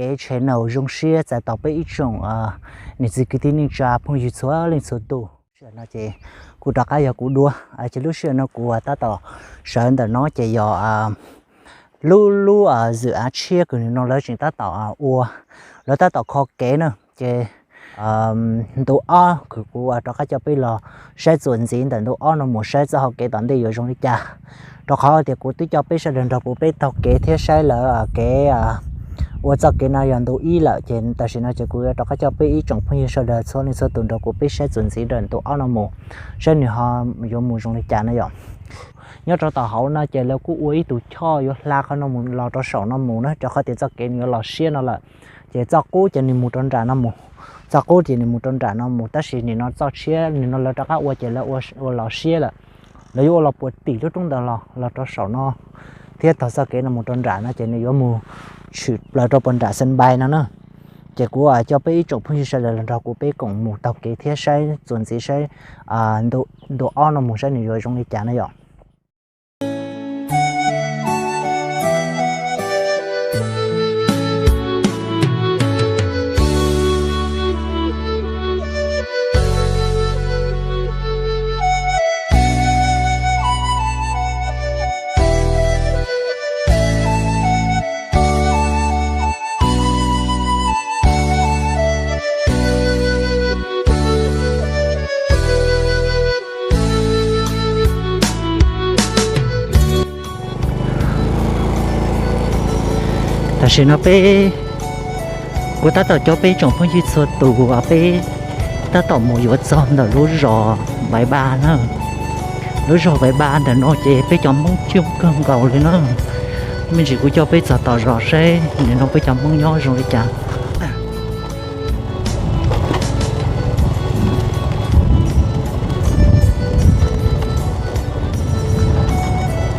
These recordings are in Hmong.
Kev channel zoo siab txais tos peb ib tsoom niam txiv kwv tij neej tsa phooj ywg txhua leej txhua tus. Sij hawm no ces kuv rov qab yog kuv dua, ces lub sij hawm no kuv tab tom sawv ntawm no ces yog lub lub zwm av tshiab kws no lawv tseem tab tom ua, lawv tab tom kho kev na. Ces ntu ob kws kuv rov qab coj peb los saib txuas ntxiv ntawm ntu ob no mus saib txoj hau kev tom ntej yuav zoo li cas, rau qhov tias kuv twb coj peb sawv daws nrog kuv peb taug kev thiab saib lawv kev ua txoj kev no yog ntu ib lawm. Ces tam sim no ces kuv yuav rov qab coj peb ib tsoom phooj ywg sawv daws txhua leej txhua tus nrog kuv peb saib txuas ntxiv rau ntu ob no mus, saib nws ho yuav mus zoo li cas na yom. Nyob rau tom hauv no ces lawv kuj ua ib tug choj yuav hla qhov no mus los rau saum no mus na, rau qhov tias txoj kev nws yuav los siab no lawm. Ces txoj qub ces nws mus rau nram no mus, txoj qub ces nws mus rau nram no mus, tab sis nim no txoj tshiab nim no lawv rov qab ua ces lawv ua los siab lawm. Lawv yuav ua los puag tim lub roob ntawd los los rau saum no, thiab taug txoj kev no mus rau nram no ces nws yuav mus tshwm plaws rau puag nram sân bay no na. Ces kuv coj peb ib tsoom phooj ywg sawv daws los nrog kuv peb koom mus taug kev thiab saib txuas ntxiv saib ntu ob no mus saib nws yuav zoo li cas na yom. Tam sim no peb, kuv tab tom coj peb tsoom phooj ywg txhua tus, peb tab tom mus yuav txog ntawm lub zos Npaiv Npab na. Lub zos Npaiv Npab ntawm no ces peb cov Hmoob coob kawg nkaus li na. Me ntsis kuv coj peb txog tom zos seb nim no peb cov Hmoob nyob zoo li cas.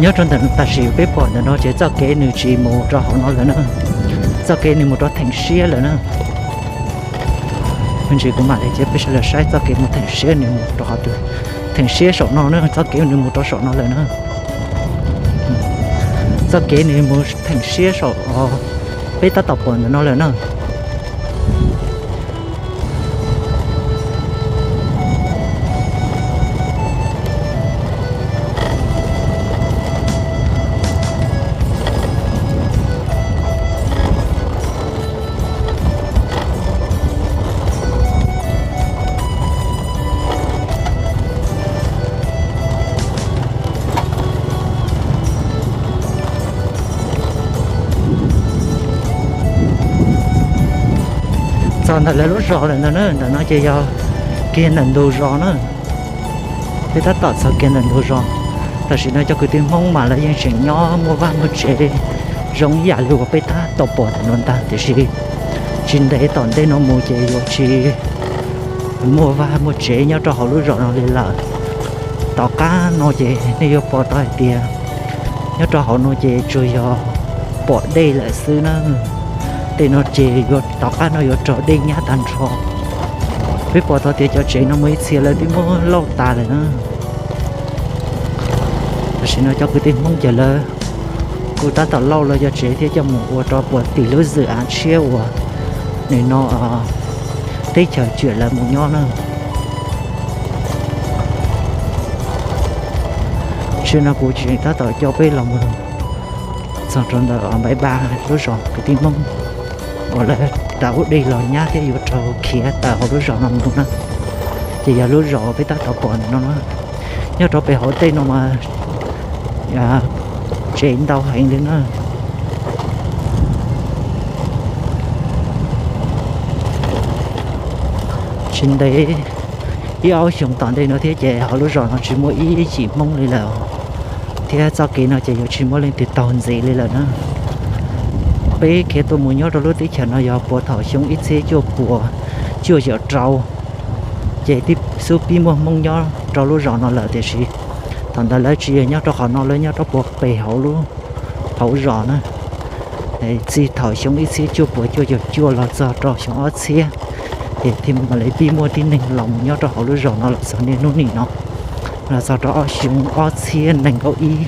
Nyob rau ntawm tam sim peb pom ntawm no ces txoj kev nws tsis mus rau hauv no lawm na, txoj kev nws mus rau Theem Siab lawm na. Me ntsis kuv mam li coj peb sawv daws saib txoj kev mus Theem Siab, nws mus rau qhov twg. Theem Siab saum no na, txoj kev nws mus rau saum no lawm na. Txoj kev nws mus Theem Siab saum peb tab tom pom ntawm no lawm na. Txog ntawm lawv lub zos lawm ntawm na, ntawm no ces yog kiag ntawm ntug zos na. Peb tab tom txog kiag ntawm ntug zos. Tam sim no cov kwv tij Hmoob mas lawv yeej tseem nyob muaj vaj muaj tsev zoo ib yam li uas peb tab tom pom ntawm no ntag, tiam sis tsis ntev tom ntej no mus ces yuav tsis muaj vaj muaj tsev nyob rau hauv lub zos no li lawm. Tom qab no ces nej yuav pom tau hais tias nyob rau hauv no ces tsuas yog pom dej lawm xwb na. Tej no ces yuav tom qab no yuav raug dej nyab tag nrho. Peb pom tau tias cov tsev no muaj ib txhia lawv twb muab lauj tas lawm na. Tam sim no cov kwv tij Hmoob ces lawv kuj tab tom lauj lawv cov tsev thiab coj mus ua rau puag tim lub zwm av tshiab uas nim no teb chaws tsuam lawv mus nyob na. Tam sim no kuv tseem tab tom coj peb los mus txog rau ntawm Npaiv Npab lub zos kwv tij Hmoob uas lawv tav ub dej los nyab thiab yuav raug khiav tawm hauv lub zos no mus na. Ces yog lub zos peb tab tom pom ntawm no na. Nyob rau pem hauv tej no mas tsev ntau heev li na. Tsis ntev ib ob xyoos tom ntej no thiab ces hauv lub zos no tsis muaj ib yim Hmoob li lawm, thiab txoj kev no ces yuav tsis muaj leej twg taug ntxiv li lawm na. Peb khiav tuaj mus nyob rau lub teb chaws no yog puag thaum xyoo ib txhiab cuaj puas cuaj caum rau, ces xub pib muaj Hmoob nyob rau lub zos no lawm, tiam sis thaum ntawd lawv tsis yog nyob rau qhov no, lawv nyob rau puag pem hauv lub hauv zos na. Txij thaum xyoo ib txhiab cuaj puas cuaj caum cuaj los txog rau xyoo ob txhiab, ces thiaj mam li pib muaj tib neeg los mus nyob rau hauv lub zos no los txog niaj hnub nim no, los txog rau ob xyoo ob txhiab nees nkaum ib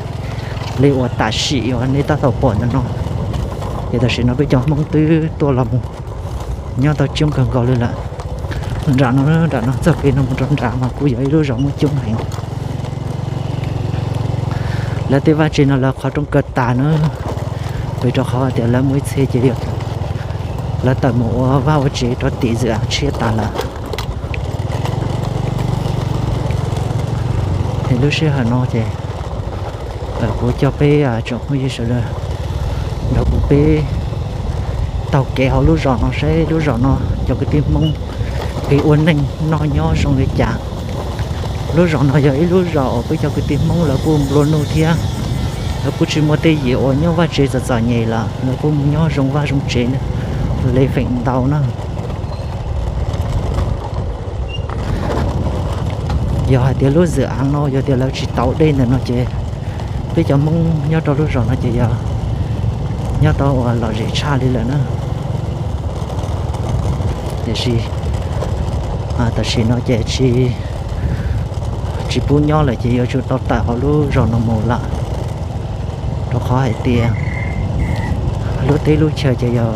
li uas tam sim uas nej tab tom pom ntawm no. Ces tam sim no peb cov Hmoob twb tuaj los mus nyob tau coob kawg nkaus li lawm. Nram no, nram no txoj kev no mus rau nram mas kuj yog ib lub zos muaj coob heev. Lawv tej vaj tsev no lawv qhov rooj kaw tas na, vim rau qhov tias lawv muaj ib txhia ces lawv tawm mus ua vaj ua tsev rau tim zws av tshiab tas lawm. Es lub sij hawm no ces kuv coj peb tsoom phooj ywg sawv daws nrog kuv peb taug kev hauv lub zos no saib lub zos no cov kwv tij Hmoob kev ua neej noj nyob zoo li cas. Lub zos no yog ib lub zos uas peb cov kwv tij Hmoob lawv kuj nplua nuj thiab, lawv kuj tsis muaj tej yim uas nyob vaj tsev txom txom nyem lawm, lawv kuj mus nyob zoo vaj zoo tsev li feem ntau na. Yog hais tias lub zws av no yog tias lawv tsis tauv dej ntawm no ces peb cov Hmoob nyob rau lub zos no ces yog nyob tau uas lom zem tshaj li lawm na. Tiam sis tam sim no ces tsis pub nyob lawm ces yuav tsum tau tawm hauv lub zos no mus lawm, rau qhov hais tias lub teb lub chaw ces yog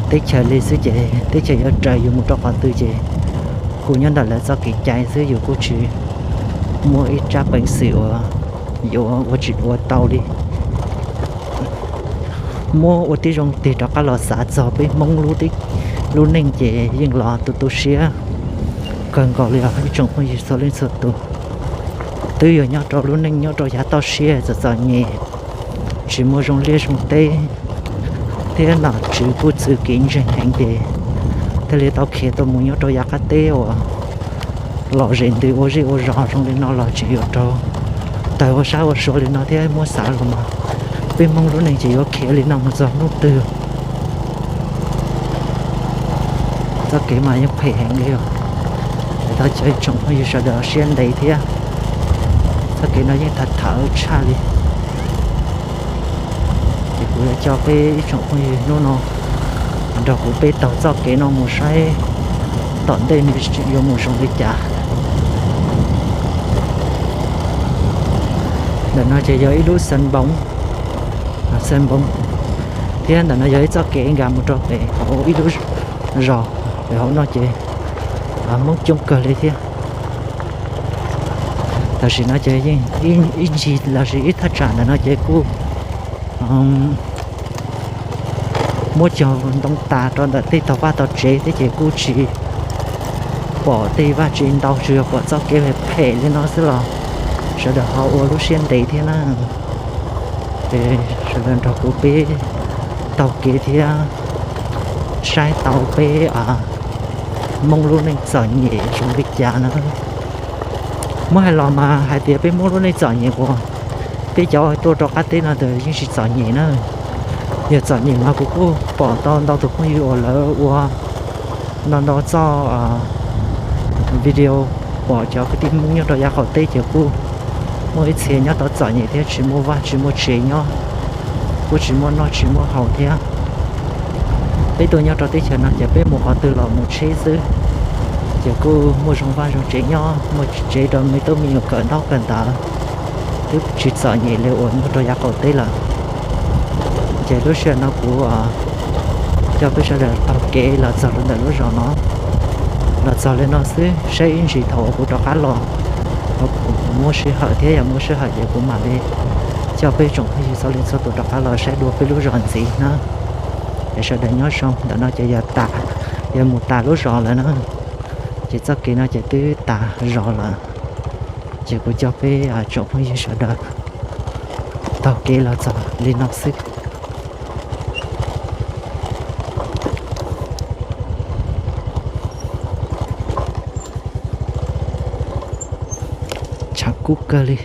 teb chaws li xwb ces teb chaws yuav raws yus mus rau qhov twg ces kuj nyob ntawm lawv txoj kev cai xwb, yus kuj tsis muaj ib tsab peev xwm uas yuav ua tsis ua tau li. Muab ua tib zoo tig rov qab los xav txog peb Hmoob lub neej ces yeej los tu tu siab kawg nkaus li os ib tsoom phooj ywg txhua leej txhua tus. Twb yog nyob rau lub neej nyob rau yav toj siab txom txom nyem, tsis muaj zoo liaj zoo teb, thiab nom tswv kuj txwv kev ntseeg heev ces thiaj li tau khiav tau mus nyob rau yav qab teb uas lom zem ntws ua zej ua zos zoo li no los tseem yuav raug tawg ua sab ua sua li no thiab. Muab xav los mas peb Hmoob lub neej ces yuav khiav li no mus txog hnub twg? Txoj kev mas yeej phem heev li os. Thov caw ib tsoom phooj ywg sawv daws siab ntev thiab, txoj kev no yeej tham tham tshaj li. Ces kuv yuav coj peb ib tsoom phooj ywg hnub no nrog kuv peb taug txoj kev no mus saib tom ntej nws yuav mus zoo li cas. Ntawm no ces yog ib lub xeev npoov, xeev npoov, thiab ntawm no yog ib txoj kev nkag mus rau pem hauv ib lub zos pem hauv no ces Hmoob coob kawg li thiab. Tam sim no ces yeej ib ntsis lossis ib thaj tsam ntawm no ces kuj muab cog ntoo tas rau ntawm tej tog vaj tog tsev thiab ces kuj tsis pom tej vaj tsev ntau, tsuas yog pom txoj kev phem li no xwb los sawv daws ho ua lub siab ntev thiab na. Ces sawv daws nrog kuv peb taug kev thiab saib tau peb Hmoob lub neej txom nyem zoo li cas na. Muab hais los mas hais tias peb Hmoob lub neej txom nyem uas peb cov tuaj rau qab teb no ces yeej tsis txom nyem na. Yog txom nyem mas kuv kuj pom tau ntau tus phooj ywg uas lawv ua ntau ntau txoj video pom cov kwv tij Hmoob nyob rau yav qaum teb ces kuj muaj ib txhia nyob tau txom nyem thiab tsis muaj vaj tsis muaj tsev nyob, kuj tsis muaj noj tsis muaj haus thiab. Peb tuaj nyob rau teb chaws no ces peb mus qhov twg los mus tsheb xwb, ces kuj muaj zoo vaj zoo tsev nyob, muaj tsev rau me tub me nyuam kawm ntaub kawm ntawv, twb tsis txom nyem li uas nyob rau yav qaum teb lawm. Ces lub sij hawm no kuv coj peb sawv daws taug kev los txog rau ntawm lub zos no, los txog li no xwb, saib ib ntsis thaum uas kuv rov qab los, kuv muaj sij hawm thiab yog muaj sij hawm ces kuv mam li coj peb tsoom phooj ywg txhua leej txhua tus rov qab los saib dua peb lub zos ntxiv na. Es sawv daws nyob zoo, ntawm no ces yog tas, yog mus tas lub zos lawm na. Ces txoj kev no ces twb tas zos lawm. Ces kuv coj peb tsoom phooj ywg sawv daws taug kev los txog li no xwb. Tshav kub kawg li.